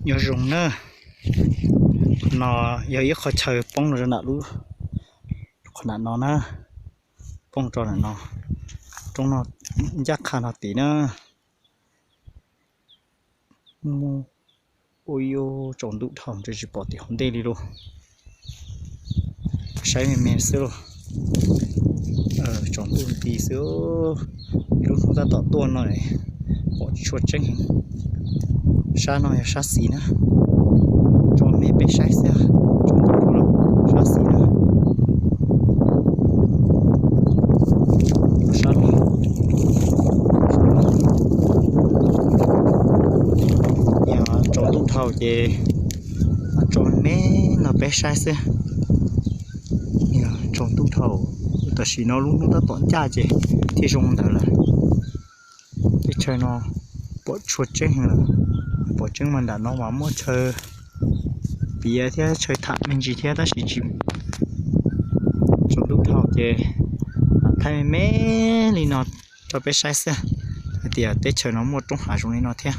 Nyob zoo na, no yog ib qhov chaw poob rau nram lub, qhov nram no na, poob rau nram no, roob no ncaj qha no tid na. Ua yuav tsaus ntuj dhau ntshe tsis pom tim hauv ntej li lauj. Saib me me xwb lauj. Tsaus ntuj nti xwb, lub hnub tab tom tuaj no pom tshua tseeb heev. Sab no yog sab xis na, tso me peb saib xwb, tsaus ntuj dhau lawm, sab xis na. Sab no, tsaus ntuj dhau ces tso me me no peb saib xwb. Tsaus ntuj dhau, tam sim no lub hnub tab tom ncaj ces thiaj zoo ntawd lawm. Teb chaws no pom tshua tseeb heev lawm. Pom tseeb mas nram no mas muaj chaw piav thiab chaw tham me ntsis thiab tab sis tsis, tsaus ntuj dhau ces thaij me me li no rau peb saib xwb hais tias teb chaws no muaj roob hav zoov li no thiab.